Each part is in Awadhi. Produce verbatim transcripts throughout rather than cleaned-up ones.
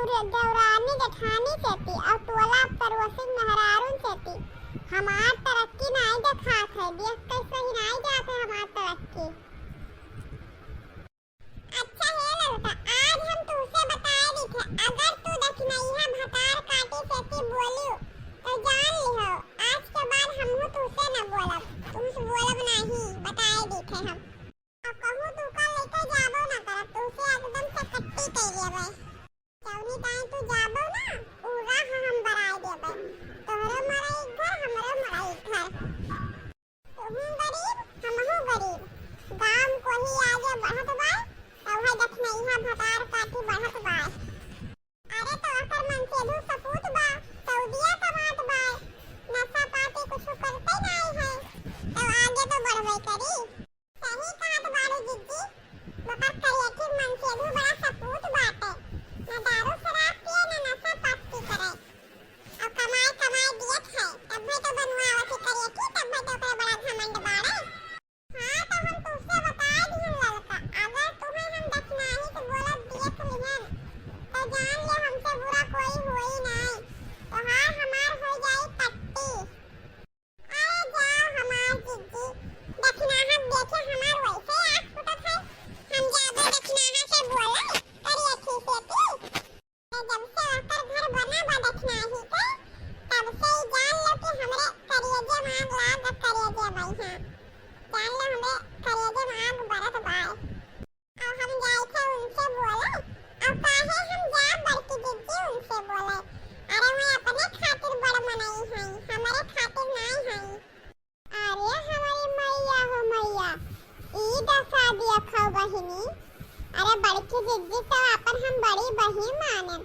देवरानी जेठानी सेती अउर टोला पड़ोसिन मेहरारून सेती हमार तरक्की नाई देखात है, देख के सही नाई जात है हमार तरक्की। अच्छा हे ललका, आज हम तुहसे बताए देथे, अगर तू दखिनइहा भतार काटी सेती बोलियो, तो जान लिहो, आज के बाद हमहू तुहसे न बोलब, तुमसे बोलब नहीं, बताए देथे हम। अब कहूँ तू का लेके जाबो न करब, तुहसे एकदम से कट्टी कइ लेबै। जौनी ताई तू जाबो ना, उ राह हम बराए देबै। तोहरो मरई घर, हमरो मरई घर। तुहूँ गरीब, हमहूँ गरीब। गाम कोही आगे बढ़त बाय, तौहे दखिनइहा भतार काटी बढ़त बाय। अरे तो ओकर मनसेधू सपूत बा, सऊदिया कमात बाय। नशा पाती कुछ करते नाई है, तो आगे तो बढ़बे करी। सही कहत बाड़ू जिज्जी, ओकर करियठी मनसेधू बड़ा सपूत बाटे। ना दारू शराब पिए, ना नशा पाती करे। अउर कमाए, कमाए दियत है, तब्बे तो बनवावत ही करियठी, तब्बे तो ओकरे बड़ा घमंड बाड़े। हाँ, तो हम तुहसे बताए दिहन ललका, अगर तुहैं हम दखिनाही से बोलत दियत लिहन, तो जान ले हमसे बुरा कोई होई नाई। तोहार हमार हो जाई पट्टी। अरे जाओ हमार जिज्जी, दखिनाहा देखे हमार वैसे आँख फूटत है। हम जाबे दखिनाहा से बोले, करियठी सेती। जब से ओकर घर बना बा दखिनाही के, तब से ही जान लो कि हमरे करियजे में आग लाग, करियजे में, हाँ। जान लो हमरे करियजे में आग बरत बा। अउर हम जाइथे उनसे बोले, अउर काहे हम जाब बड़की जिज्जी उनसे बोले? अरे वो अपने खातिर बड़ मनई हैं, हमरे खातिर नाई हैं। अरे हमरी मइया हो मइया, ई दसा देखो बहिनी। अरे बड़की जिज्जी तो आपन हम बड़ी बहिन मानेन,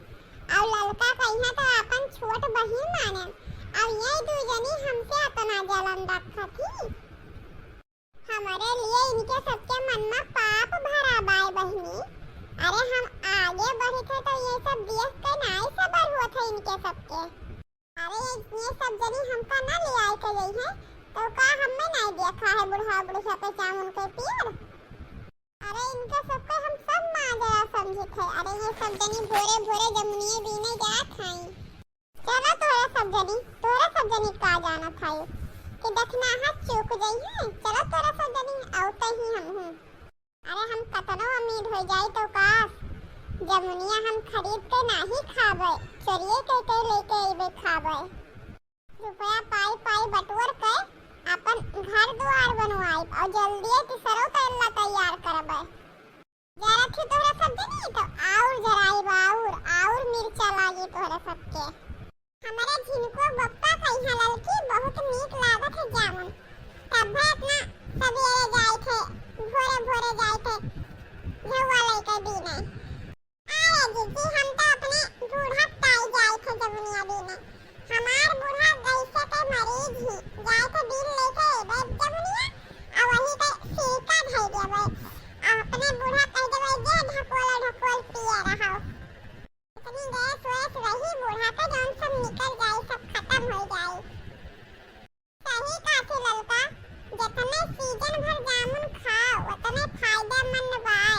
अउर ललका कहिया तो आपन छोट बहिन मानेन, अउर ये दू जनी हमसे अतना जलन रखत ही। हमरे लिए इनके सबके मन में पाप भरा बाय बहिनी। अरे हम आगे बढ़ित है तो ये सब देख के नाई सबर होत है इनके सबके। अरे ये सब जनी हमका ना ले आए के गई है, तो का हमें नाई देखा है बूढ़ा बूढ़ा के जामुन के पेड़? अरे इनके सबके हम सब माजरा समझित है। अरे ये सब जनी भोरे भोरे जमुनिये बीने जात हैं। चलो तोहरे सब जनी, तोहरे सब जनी का जानत है कि दखिनाहा चूक जइहैं। चलो तोहरे सब जनी, अउते ही हम हूँ। अरे हम कतनो अमीर होइ जाई तो का जमुनिया हम खरीद के नाहीं खाबै, चोरिये कइ के लेके अइबै खाबै। रुपया पाई पाई बटोर के आपन घर दुआर बनवाइब अउर जल्दिये तिसरो तल्ला तैयार करबै। जरत ही तोहरा सब जनी तो अउर जराइब अउर, अउर मिर्चा लागी तोहरा सबके। हमरे झिनको बप्पा कहिया ललकी बहुत नीक लागत है जामुन। तब्बे एतना सबेरे जाइत है, भोरे भोरे जाइत है, झउआ लइके बीने। अरे जिज्जी, हम तो अपने बूढ़ा ताई जाइत है जमुनिया बीने। हमार बूढ़ा गैसे के मरीज ही, जाइत है बीन लइके अइबै जमुनिया, आ वही के सीका धइ देबै। आ अपने बूढ़ा कहि देबै, "जे ढकोल ढकोल पिए रहो।" इतनी गैस वैस रही बूढ़ा के, जौन सब निकल जाई, सब खतम होइ जाई। सही कहत ही ललका, जतने सीजन भर जामुन खाओ, उतने फायदेमंद बाय।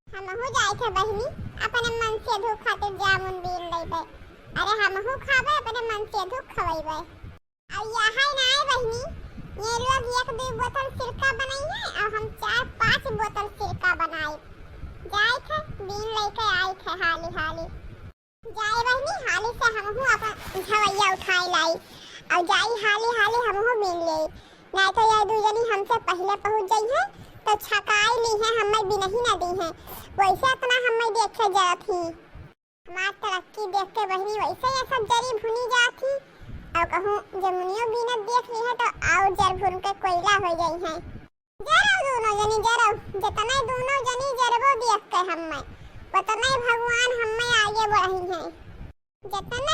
हमहू जाइत है बहिनी, अपने मनसेधू खातिर जामुन बीन लइबै। अरे हमहू खाबै, अपने मनसेधू खवइबै। अउर यहै नाय बहिनी, ये लोग एक दुइ बोतल सिरका बनइहैं अउर हम चार पाँच बोतल सिरका बनाइब। जाइत है, बीन लइके आइत है हाली हाली। जाए बहिनी, हाली से हमहू अपन झवैया उठाए लाई अउर जाई हाली हाली हमहू बीन लेई। नाहीं तो ये दुइ जनी हमसे पहिले पहुँच जइहैं तो छकाई लीहैं, हम्मै बिनही न दीहैं। वैसे अतना हम्मै देखे जरत ही। हमार तरक्की देख के बहिनी वैसे ये सब जरी भुनी जात ही। अउर कहूँ जमुनियो बीनत देख लीहैं तो अउर जर भुन के कोइला होइ जइहैं। जरौ दूनो जनी जरौ, जतनै दूनो जनी जरबो देख के हम्मै, ओतनै भगवान हम्मै आगे बढ़इहैं। जतनै